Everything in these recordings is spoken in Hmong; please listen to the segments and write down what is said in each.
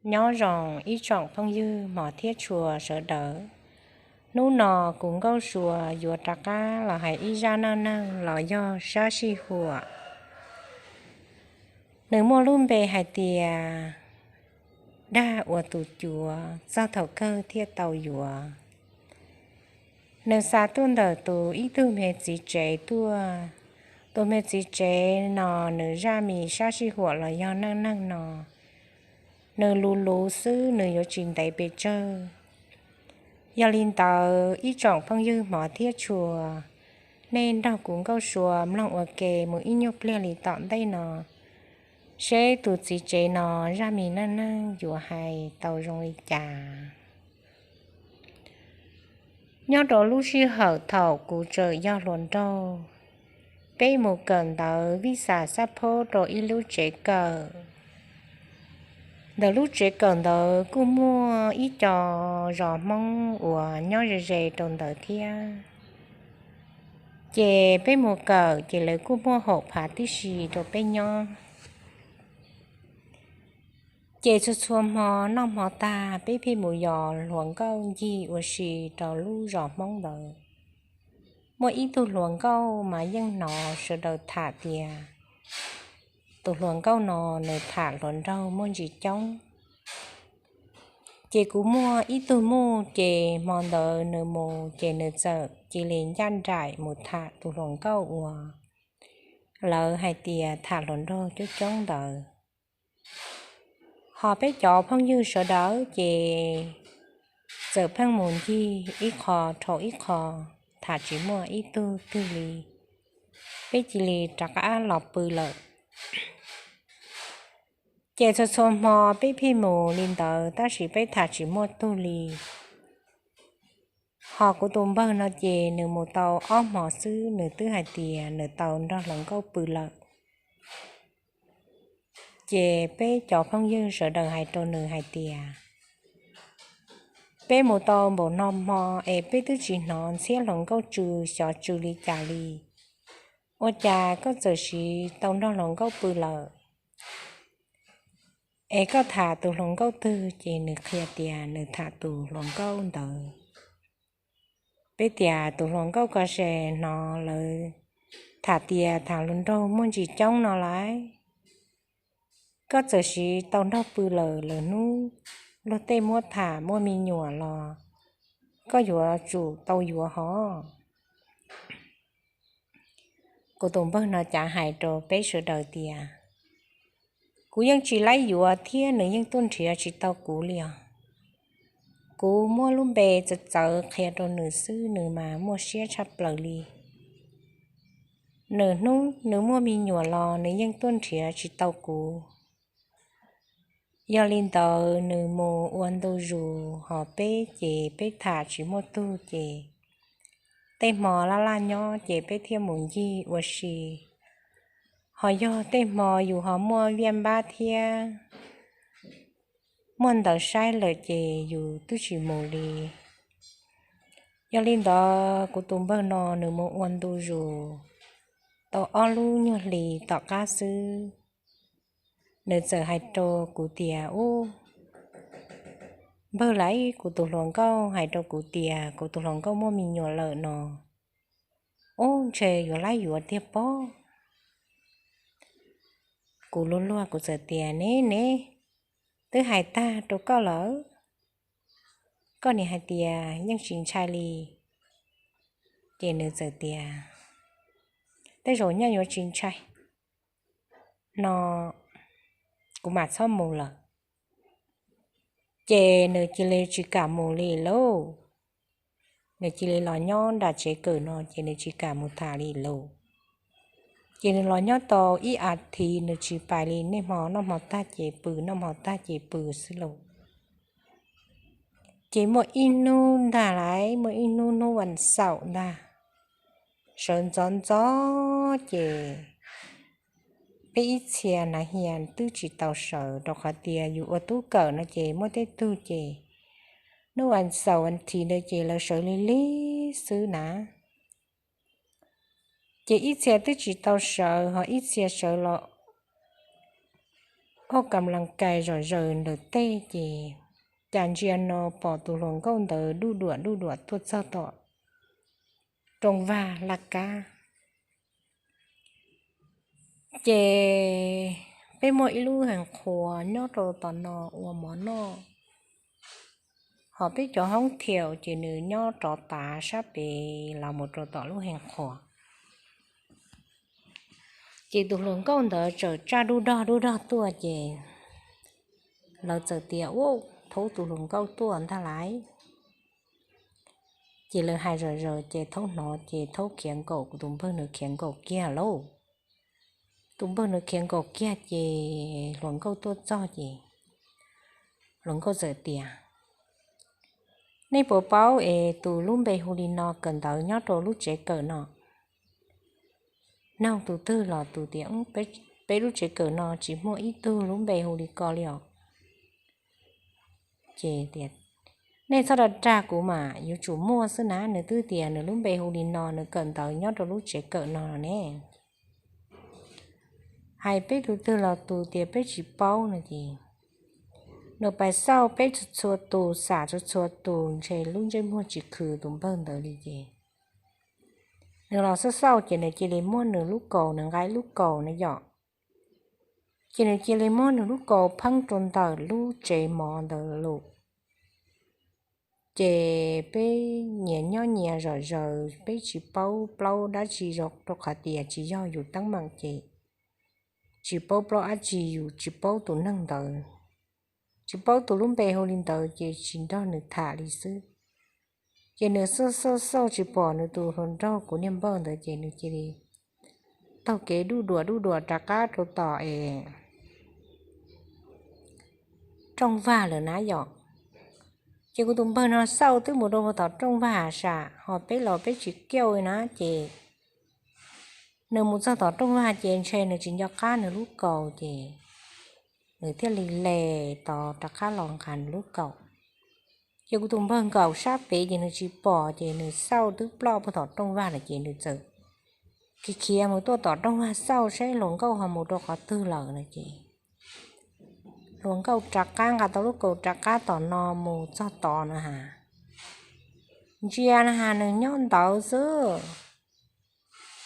Nyob zoo ib tsoom phooj ywg hmov thiab tshua sawv daws. Hnub no kuv Nkauj Sua yuav rov qab los hais ib zaj neej neeg los yog sab sij huam. Nws muaj lub npe hais tias dag uas tus cuav txog thaum kawg thiaj tau yuav. Nws xa tuaj ntawm tus ib tug me txiv tsev tuaj. Tus me txiv tsev no nws zaj mis sab sij huam los yog neej neeg no, nws luv luv xwb, nws yuav tsis ntev pes tsawg. Yog li ntawd ib tsoom phooj ywg hmov thiab tshua, nej nrog kuv Nkauj Sua mloog ua ke mus ib nyuag pliag li tom ntej no, seb tus txiv tsev no zaj mis neej neeg yuav hais tau zoo li cas. Nyob rau lub sij hawm thaum kuv tseem yog hluas nraug, peb mus kawm ntawv vij xam xab phob rau ib lub tsev kawm. Ntawm lub tsev kawm ntawd kuj muaj ib co zos Hmoob uas nyob ze ze rau ntawd thiab. Ces peb mus kawm ces lawv kuj muaj hom phav tib si rau peb nyob. Ces txhua txhua hmo noj hmo tag peb pheej mus yos hluas nkauj ncig ua si rau lub zos Hmoob ntawd. Muaj ib tug hluas nkauj mas yeej hnov sawv daws tham tias tus hluas nkauj no nws tham hluas nraug muaj ntsis coob. Ces kuv muaj ib tug muj ces hmo ntawd nws mus ces nws txawm cia li ncaj nraim mus tham tus hluas nkauj uas lawv hais tias tham hluas nraug coob coob ntawd. Ho peb cov phooj ywg sawv daws ces txawm pheej mus ncig ib qho dhau ib qho, tham tsis muaj ib tug twg li. Peb cia li rov qab los pw lawm. Ces txhua txhua hmo peb pheej mus li ntawd tab sis peb tham tsis muaj tug li. Ho kuv tus npawg no ces nws mus tau ob hmo xwb nws twb hais tias nws tau nrog hluas nkauj pw lawm. Ces peb cov phooj ywg sawv daws hais rau nws hais tias, peb mus tau npaum no hmo es peb twb tsis hnov ntxhiab hluas nkauj tsw xyov tsw li cas li. Ua cas koj txawm siv tau nrog hluas nkauj pw lawm? Es koj tham tus hluas nkauj twg? Ces nws qhia tias nws tham tus hluas nkauj ntawd. Peb tias tus hluas nkauj ko se hnov lawv tham tias tham hluas nraug muaj ntsis coob no lauj. Koj txawm siv tau nrog pw lawm, lawm hnub luag tej muab tham muaj me nyuam los koj yuav tsum tau yuav hov. Kuv tus npawg no cav hais rau peb sawv daws tias, kuv yeej tsis laib yuav thiab nws yeej tuaj nrhiav tsis tau kuv li os. Kuv muab lub npe txawv txawv qhia rau nws xwb nws mas muaj siab tshaj plaws li. Nws hnub nws muaj me nyuam los nws yeej tuaj nrhiav tsis tau kuv. Yog li ntawd nws mus ua ntu zus hos peb ces peb tham tsis muaj tug ces tej hmo laj laj nyob ces peb thiaj mus ncig ua si. Ho yog tej hmo yus ho muaj viaj npab thiab muaj ntawv saib lawm ces yus twb tsis mus li. Yog li ntawd kuv tus npawg no nws mus ua ntu zus tau ob lub nyuag hlis tom qab xwb, nws txawm hais rau kuv tias, ub, npawg, lawv kuv tus hluas nkauj hais rau kuv tias kuv tus hluas nkauj muaj me nyuam lawm no. Ub, ntshe yuav laib yuav tiag pob. Kuv luag luag kuv txawm tias, ne ne, twb hais tag rau koj lawm, koj niaj hais tias yeej tsis ntshai li. Ces nws txawm tias, tej zaum nyaj yuav tsis ntshai no, kuv mam txhob mus lawm. Ces nws cia li tsis kam mus li lauj. Nws cia li los nyob nram tsev kawm no ces nws tsis kam mus tham li lauj. Ces nws los nyob tau ib as thiv nws tsis pais li, niaj hmo noj hmo tag ces pw, noj hmo tag ces pw xwb lauj. Ces muaj ib hnub ntag lauj, muaj ib hnub hnub vas xaum ntag, sawv ntxov ntxov ces peb ib txhia hnav hia twb tsis tau sawv rau qhov tias yus ua tub kawm no ces muaj tej tug ces hnub vas xaum vas thiv ntawd ces lawv sawv lig lig xwb na. Ces ib txhia twb tsis tau sawv, ho ib txhia sawv los ua kam las kais zom zaws ntawm tej ces cas ntsia no pom tus hluas nkauj ntawd duj duam duj duam tuaj txog tom rooj vag laj kab. Ces peb muaj ib lub hees qhuas nyob rau tom no ua mov noj, hos peb cov hoob thiaus ces nws nyob rov tav sab pem los mus rau tom lub hees qhuas. Ces tus hluas nkauj ntawd txawm tsaj dub dog dub dog tuaj ces lawv txawm tias, Ua, thaub tus hluas nkauj tuaj ntag lauj. Ces lawv hais zom zaws ces thaub hnov ces thaub khiav nkaum, kuv tus npawg nws khiav nkaum kiag lauj. Tus npawg nws khiav nkaum kiag ces hluas nkauj tuaj txog ces hluas nkauj txawm tias, Nej puas paub es tus lub npe hu li no kawm ntawv nyob rau lub tsev kawm no? Noog tus twg los tus tias, Peb lub tsev kawm no tsis muaj ib tug lub npe hu li ko li os. Ces tias, Nej txhob dag dag kuv mas, yuav tsum muaj xwb na, nws twb tias nws lub npe hu li no, nws kawm ntawv nyob rau lub tsev kawm no ne. Hais peb tus twg los tus tias peb tsis paub no ces nws pais xauj peb txhua txhua tus, xam txhua txhua tus, ntshe lub ntsej muag tsis khwv tus npawg ntawd li ces nws los xauj xauj ces nws cia li muab nws lub kaus, nws nqa ib lub kaus no yom, ces nws cia li muab nws lub kaus pheeb rau ntawm lub tsev mov ntawd lawm. Ces peb nyias nyob nyias zom zaws, peb tsis paub plaub dab tsi zoo rau qhov tias tsis yog yus teeb meem ces tsis paub plaub dab tsi, yus tsis paub tus neeg ntawd, tsis paub tus lub npe hu li ntawd ces tsis nrog nws tham li xwb. Ces nws xauj xauj xauj tsis pom nws tus hluas nraug kuv niag npawg ntawd ces nws cia li taug kev duj duam duj duam rov qab rau tom es rooj vag lawm na yom. Ces kuv tus npawg no xauj twb mus rau puag tom rooj vag sam, hos peb los peb tsis kiaj na ces nws mus txog tom rooj vag ces ntshe nws tsis nco qab nws lub kaus ces nws thiaj li le tos rov qab los nqa nws lub kaus. Ces kuv tus npawg nkaum sab pem ces nws tsis pom ces nws xauj twb ploj puag tom rooj vag lawm ces nws txawm khiav khiav mus tuaj tom rooj vag xauj saib hluas nkauj ho mus rau qhov twg lawm no ces hluas nkauj rov qab nqa tau lub kaus rov qab tom no mus txog tod no has, ntsia na has nws nyob ntawd xwb.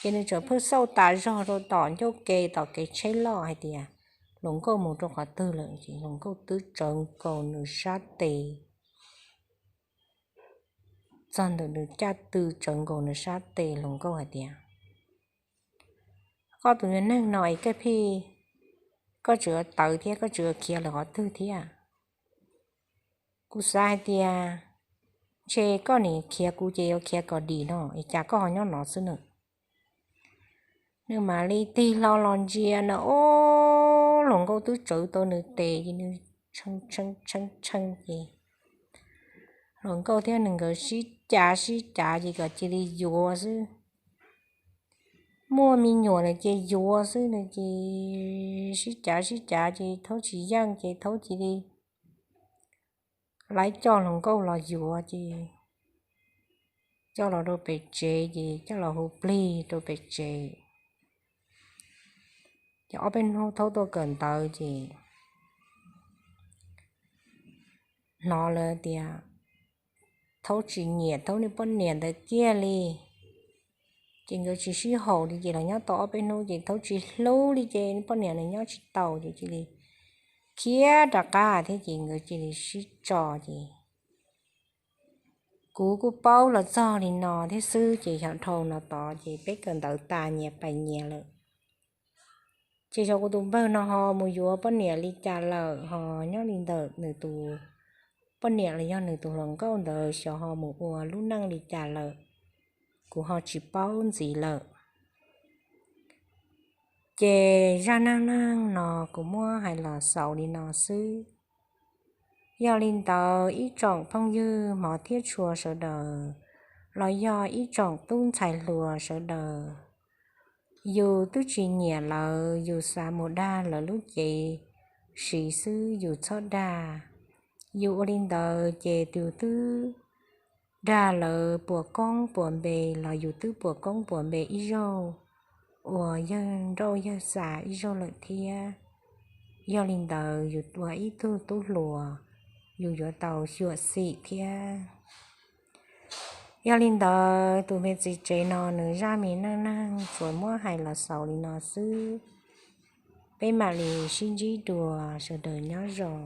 Ces nws txawm pheej xauj tas zog rau tom ncauj ke tom kev tsheb loj hais tias hluas nkauj mus rau qhov twg lawm ces hluas nkauj twb tsawv nkaus nws sab tes txog ntawm nws caj tw tsawv nkaus nws sab tes, hluas nkauj hais tias, Koj tus me neeg no es koj phij, koj tseem yuav tawv thiab koj tseem yuav khiav lawm qhov twg thiab? Kuv xav hais tias ntshe koj nim khiav kuv ces yuav khiav kom dim no es cas koj ho nyob no xwb na. Nws mam li tig hlo los ntsia na, ob, hluas nkauj twb tsawv tau nws tes ces nws tshee tshee tshee ces hluas nkauj thiab nws nkawd sib cav sib cav ces kom cia li yuav xwb. Muaj me nyuam lawm ces yuav xwb no ces sib cav sib cav ces thaub tsis yeej ces thaub cia li laiv coj hluas nkauj los yuav ces coj los rau pem tsev ces coj los hu plig rau pem tsev. Ces ob peb hnub thaub tuaj kawm ntawv ces hnov lawv tias thaub tsis nyiam thaub niag poj niam ntawd kiag li. Ces nkawd tsis sib haum li ces los nyob tau ob peb hnub ces thaub tsis hlub li ces niag poj niam nws nyob tsis tau ces cia li khiav rov qab thiab ces nkawd cia li sib tso ces kuv kuj paub los txog li no thiab xwb ces xyov dhau no tod ces peb kawm ntawv tas nyias pais nyias lawm. Ces xyov kuv tus npawg no ho mus yuav poj niam li cas lawm ho nyob li ntawm nws tus poj niam los yog nws tus hluas nkauj ntawd xyov ho mus ua lub neej li cas lawm, kuv ho tsis paub ntxiv lawm. Ces zaj neej neeg no kuv muab hais los xaus li no xwb. Yog li ntawd ib tsoom phooj ywg hmov thiab tshua sawv daws, los yog ib tsoom tub ntxhais hluas sawv daws, yus twb tsis nyiam lawv, yus xav mus dag lawv lub cev siv xwb yus txhob dag. Yus ua li ntawd ces yus twb dag lawv puas koob puas npe los yus twb puas koob puas npe ib zaug uas yawg nrauj yawg xa ib zaug lawm thiab. Yog li ntawd yus ua ib tug tub hluas, yus yuav tau xyuam xim thiab. Yog li ntawd tus me txiv tsev no nws zaj me neej neeg tsuas muab hais los xaus li no xwb. Peb mam li sib ntsib dua, sawv daws nyob zoo.